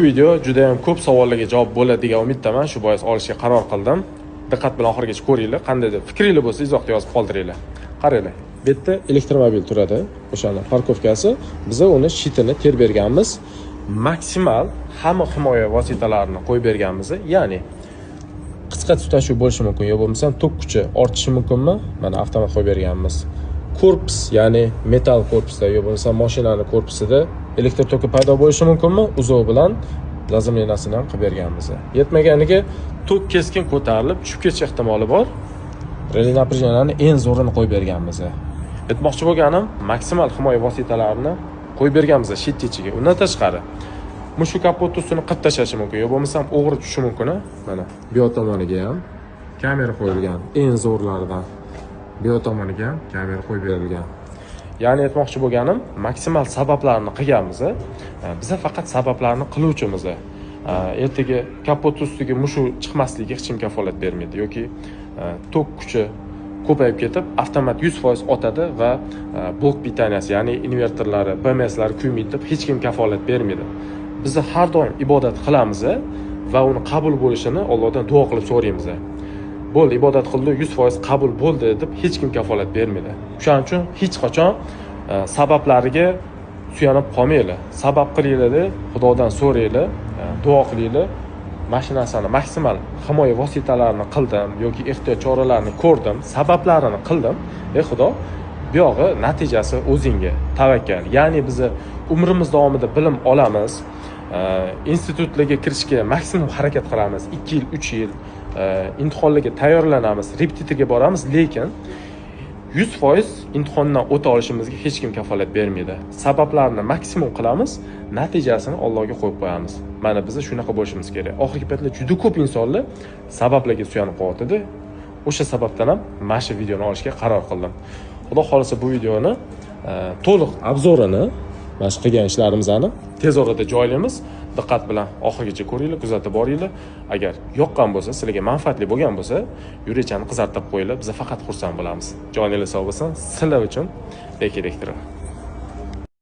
Bu video juda ham ko'p savollarga javob bo'ladi degan umiddaman. Shu bois olishga qaror qildim. Diqqat bilan oxirigacha ko'ringlar. Qandaydir fikringiz bo'lsa, izohda yozib qoldiringlar. Qaranglar, bu yerda elektromobil turadi. O'shani parkovkasi. Biz uni shitini terib berganmiz. Maksimal hamma himoya vositalarini qo'yib berganmiz. Ya'ni qisqa tutashuv bo'lishi mumkin yo bo'lmasam tok kuchi ortishi mumkinmi? Mana avtomat qo'yib berganmiz. Korpus, ya'ni metal korpusda yo bo'lmasam mashinani korpusida elektr toki paydo bo'lishi mumkinmi? Uzoq bilan заземление sini ham qilib berganmiz. Yetmaganiga tok keskin ko'tarilib tushib ketish ehtimoli bor. Реле напряжения ni eng zo'rini qo'yib berganmiz. Aytmoqchi bo'lganim, maksimal himoya vositalarini qo'yib berganmiz щит ichiga. Undan tashqari mushu kapot ustini qirib tashlashi mumkin yo bo'lmasam o'g'ri tushishi mumkin. Mana bu yoq tomoniga ham kamera qo'yilgan, eng zo'rlaridan. Bu yoq tomoniga ham kamera qo'yib berilgan. Ya'ni aytmoqchi bo'lganim, maksimal sabablarni qilganmiz. Biza faqat sabablarni qiluvchimiz. Ertaga kapot ustiga mushu chiqmasligiga hech kim kafolat bermaydi yoki tok kuchi ko'payib ketib, avtomat 100% otadi va blok питания si, ya'ni invertorlari, BMSlari kuymaydi deb hech kim kafolat bermaydi. Biz har doim ibodat qilamiz va uni qabul bo'lishini Allohdan duo qilib so'raymiz. Bo'ldi, ibodat qildi, 100% qabul bo'ldi deb hech kim kafolat bermaydi. O'shaning uchun hech qachon sabablariga suyanib qolmanglar. Sabab qilinglar, Xudodan so'ranglar, duo qilinglar. Mana shu narsani maksimal himoya vositalarini qildim yoki ehtiyot choralarini ko'rdim, sabablarini qildim. Ey Xudo, bu yog'i natijasi o'zingga, tavakkal. Ya'ni biz umrimiz davomida bilim olamiz, institutlarga kirishga maksimum harakat qilamiz, 2 yil, 3 yil imtihonlarga tayyorlanamiz, repetitorga boramiz, lekin 100% imtihondan o'ta olishimizga hech kim kafolat bermaydi. Sabablarni maksimum qilamiz, natijasini Allohga qo'yib qo'yamiz. Mana biz shunaqa bo'lishimiz kerak. Oxirgi paytlar juda ko'p insonlar sabablarga suyanib qolyapti. O'sha sababdan ham mana shu videoni olishga qaror qildim. Xudo xohlasa bu videoni to'liq обзор ini, mana shu qilgan ishlarimizni tez orada joylaymiz. Diqqat bilan oxirigacha ko'ringlar, kuzatib boringlar. Agar yoqqan bo'lsa, sizlarga manfaatli bo'lgan bo'lsa, yurakchani qizartirib qo'yinglar. Biz faqat xursand bo'lamiz. Joningiz sog' bo'lsin. Sizlar uchun Bek Elektro.